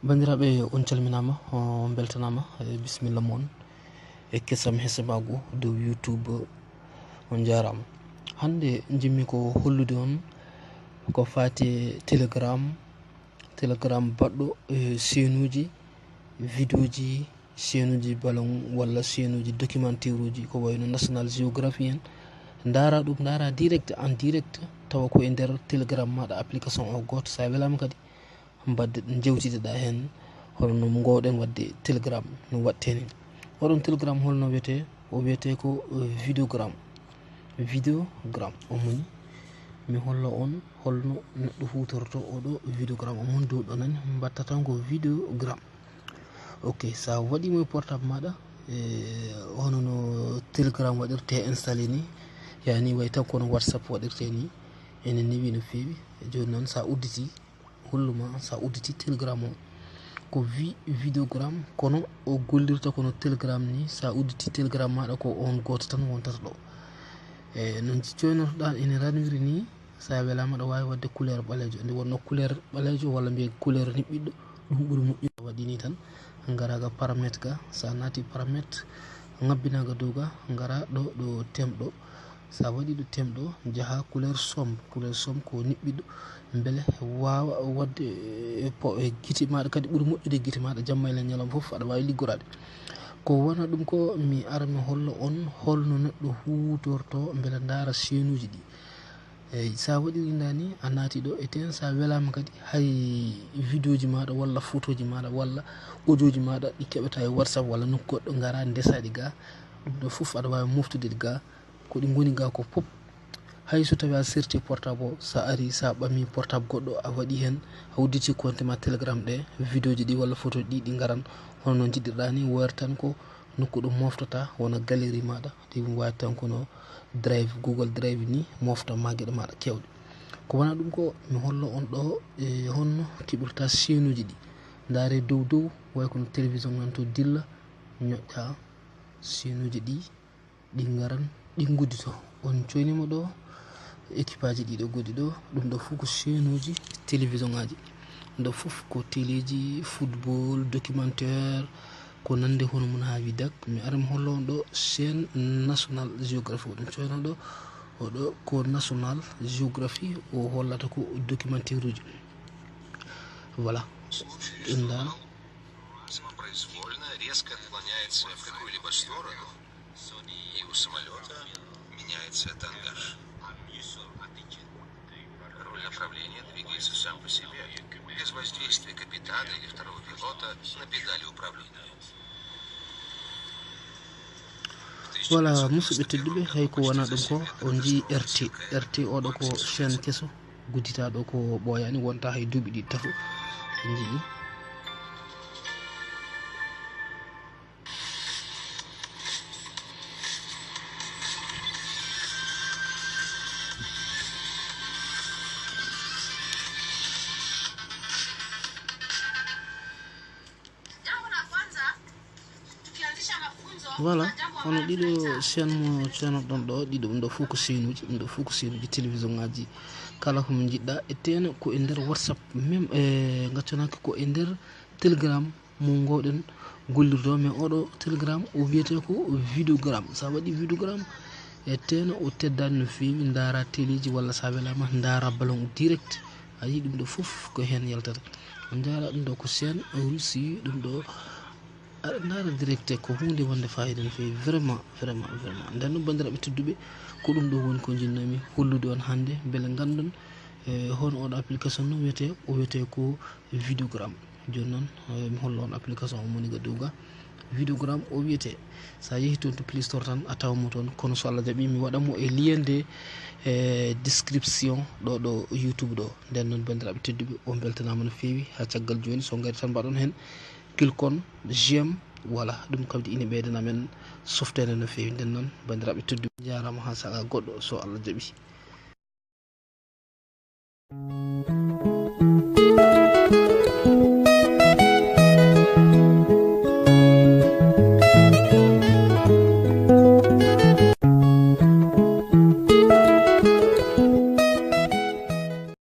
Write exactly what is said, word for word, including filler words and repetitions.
Banndiraaɓe, on calminaama, on mbeltanaama, e bisimilla mon e Kesam Hesemaagu dow YouTube. On njaaraama. Hannde njimmi ko hollude on ko faati e Telegram, Telegram baɗɗo, e seenuuji, vidéoji, seenuuji ballon walla seenuuji documentaire uji ko wayno National Geography en. Ndaara ɗum, ndaara direct, en direct, tawa ko e nder Telegram maaɗa, application o gooto. So a welaama kadi, mbadde, njewtideɗaa heen, hono no ngoowɗen waɗde Telegram, no waɗtee ni. Oɗon Telegram holno wiyetee? O wiyetee ko, eh, Videogram. Videogram, o moni. Mi holla on holno neɗɗo huutorto oɗo Videogram. O moni dow ɗo nani, mbatta tan ko Videogram. Ok, so a waɗiimo e portable maaɗa, eh, hono no Telegram waɗirtee installé ni, yani way tan kono WhatsApp waɗirtee ni, ene newi no feewi. Jooni noon, so a udditi, holluma, so a udditi Telegram o, ko vi-, Videogram, kono o gollirta kono Telegram ni. So a udditi Telegram maaɗa, ko on gooto tan wontata ɗo. E no coynortoɗaa ene ranwiri ni, so a welaama, aɗa waawi waɗde couleur ɓaleejo. Nde wonnoo couleur ɓaleejo walla mbiyen couleur niɓɓiɗɗo, ɗum ɓuri moƴƴude. A waɗi ni tan, ngara ga paramètre ga, so a naati paramètre, ngabbinaa ga dow ga, ngara ɗo, ɗo thème ɗo. So a waɗi ɗo thème ɗo, njaha couleur sombre. Couleur sombre ko niɓɓiɗɗo, mbele waawa waɗde, eh, po-, eh, gite maaɗa kadi ɓuri moƴƴude e gite maaɗa, jamma e ñalawma fof aɗa waawi liggoraade. Ko wona ɗum ko, mi ara mi holla on holno neɗɗo huutorto mbele ndaara seenuuji ɗi. Eyi, so a waɗiri ndaa ni, a naati ɗo e teen, so a welaama kadi, hay vidéoji maaɗa walla photoji maaɗa walla audioji maaɗa ɗi keɓataa e WhatsApp walla nokku goɗɗo, ngara ndesaa ɗi ga. Ɗum ɗo fof aɗa waawi moftude ɗi ga. Ko ɗi ngoni ga ko pop. Hay so tawii a serti portable o, so a ari, so a ɓami portable goɗɗo, a waɗi heen, a udditi compte ma Telegram ɗe, vidéoji ɗi walla photoji ɗi, ɗi ngaran hono no njiɗirɗaa ni, woyata tan ko nokku ɗo moftata, wona galerie maaɗa, ɗi wawi tan kono Drive, Google Drive ni, mofta ma geɗe maaɗa kewɗe. Ko wona ɗum ko, mi holla on ɗo, e, honno keɓirta seenuji ɗi. Ndaare dow dow, way kono télévision nan to dilla, ñoƴƴa seenuji ɗi, ɗi ngaran, ɗi nguddito. On coynima ɗo, équipage ɗiɗo goɗɗi ɗo, ɗum ɗo fof ko chaîne uji télévision ngaji. Ɗo fof ko téléji, football, documentaire, ko nande hono mum haa wi dak. Mi ara mi holla on ɗo chaîne National Geography, oɗon coyna ɗo, oɗo ko National Geography, o hollata ko documentaire uji. Voilà. Ɗum ɗa. Самопроизвольно резко отклоняется в какую-либо сторону, и у самолета меняется тангаж. Руль направления двигается сам по себе, без воздействия капитана или второго пилота на педали управления. Voilà, musidɓe tedduɓe, hay ko wona ɗum ko, on njii R T. R T oɗo ko chaîne keso, gudditaɗo ko ɓooyaani, wonta hay duuɓi ɗiɗi tato. On njii. Voilà, hono ɗiɗo chaîne mo coynoɗon ɗo, ɗiɗo ɗum ɗo fof ko chaîne uji, ɗum ɗo fof ko chaîne uji télévision ngaji. Kala ko mo njiɗɗa e teno ko e nder WhatsApp, même, e, gaccanaki ko e nder Telegram mo ngoɗen gollirde o, mais oɗo Telegram o wiyete ko Videogram. Sa waɗi Videogram e teno o teddani no feewi, ndaara téléji walla sa welama ndaara ballon direct. A yii ɗum ɗo fof ko hen yaltata. On njaara ɗum ɗo ko chaîne Russie, ɗum ɗo aɗa ndaara direct ko hunde wonde fayida no feewi, vraiment, vraiment, vraiment. Nden noon, banndiraaɓe tedduɓe, ko ɗum ɗo woni ko njinnoomi hollude on hannde, mbele nganndon, eh, hono on application no wiyetee, o wiyetee ko Videogram. Jooni noon, eh, mi holla on application o moni ga dow ga. Videogram o wiyetee. So a yehii toon to Play Store tan, a tawan mo toon. Kono so Allah jaɓii, mi waɗan mo e lien de, eh, description ɗo, ɗo YouTube ɗo. Nden noon, banndiraaɓe tedduɓe, on mbeltanaama no feewi. Haa caggal jooni, so ngarii tan mbaɗon heen click on j'aime, voilà, ɗum kam ine ɓeydana men softeende no feewi. Nden noon, banndiraaɓe tedduɓe, njaaraama haa sahaa goɗɗo, so Allah jaɓii.